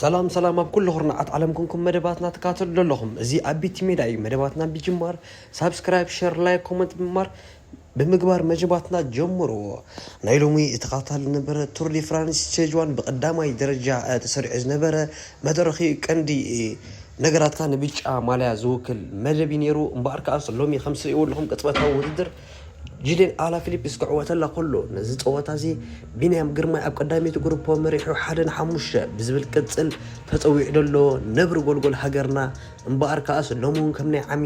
ሰላም ሰላም ኣብ ኩሉ ኩርናዓት ዓለም ኩንኩም መደባትና ትካተሉ ዘለኹም፣ እዚ ኣብ ቢቲ ሜዳ እዩ። መደባትና ብጅማር ሳብስክራይብ፣ ሸር፣ ላይክ፣ ኮመንት ብምባር ብምግባር መደባትና ጀምርዎ። ናይ ሎሚ ተኸታታሊ ነበረ ቱር ዲ ፍራንስ ስቴጅ ዋን ብቀዳማይ ደረጃ ተሰሪዑ ዝነበረ መድረኽ እዩ። ቀንዲ ነገራትካ ንብጫ ማልያ ዝውክል መደብ እዩ ነይሩ። እምበኣር ከኣስ ሎሚ ከም ትርእይዎ ኣለኹም ቅጽበታዊ ውድድር ጂሌን ኣላ ፊሊፕስ ክዕወተላ ከሎ፣ ነዚ ጸወታ እዚ ቢንያም ግርማይ ኣብ ቀዳመይቲ ግሩፖ መሪሑ ሓደ ንሓሙሽተ ብዝብል ቅጽል ተጸዊዑ ዘሎ ነብሪ ጎልጎል ሃገርና። እምበኣር ከኣስ ሎሚ እውን ከም ናይ ዓሚ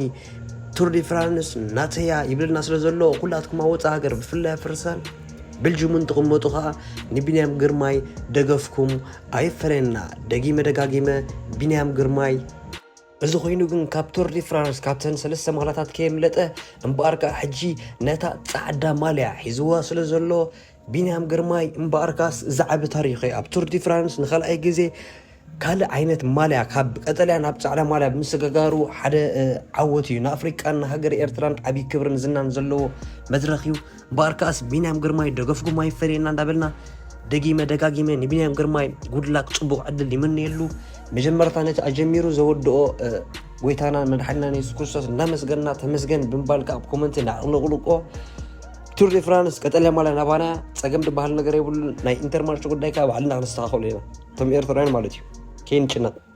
ቱር ዲ ፍራንስ ናተያ ይብለና ስለ ዘሎ፣ ኩላትኩም ኣብ ወጻኢ ሃገር ብፍላይ ኣብ ፈረንሳን ቤልጅምን ትቕመጡ ከኣ ንቢንያም ግርማይ ደገፍኩም ኣይፈለየና። ደጊመ ደጋጊመ ቢንያም ግርማይ። እዚ ኮይኑ ግን ካብ ቱር ዲ ፍራንስ ካብተን ሰለስተ ማላታት ከየምለጠ እምበኣር ከኣ ሕጂ ነታ ጻዕዳ ማልያ ሒዝዋ ስለ ዘሎ ቢንያም ግርማይ እምበኣር ከኣስ ዝዓቢ ታሪኽ እዩ። ኣብ ቱር ዲ ፍራንስ ንኻልኣይ ግዜ ካልእ ዓይነት ማልያ ካብ ቀጠልያ ናብ ጻዕዳ ማልያ ብምስግጋሩ ሓደ ዓወት እዩ። ንኣፍሪቃን ንሃገር ኤርትራን ዓብዪ ክብርን ዝናን ዘለዎ መድረኽ እዩ። እምበኣር ከኣስ ቢንያም ግርማይ ደገፍኩም ኣይፈለየና እንዳበልና ደጊመ ደጋጊመ ንቢንያም ግርማይ ጉድላክ ጽቡቕ ዕድል ይምነየሉ። መጀመርታ ነቲ ኣጀሚሩ ዘወድኦ ጎይታና መድሓኒና የሱስ ክርስቶስ እናመስገንና ተመስገን ብምባል ካብ ኮመንቲ ንዕንቕልቆ። ቱር ዲ ፍራንስ ቀጠልያ ማልያ ናባና ጸገም ዝበሃል ነገር የብሉን። ናይ ኢንተርማርች ጉዳይ ከዓ ባዕልና ክንስተኻኸሉ ኢና፣ እቶም ኤርትራውያን ማለት እዩ። ከይንጭነቕ።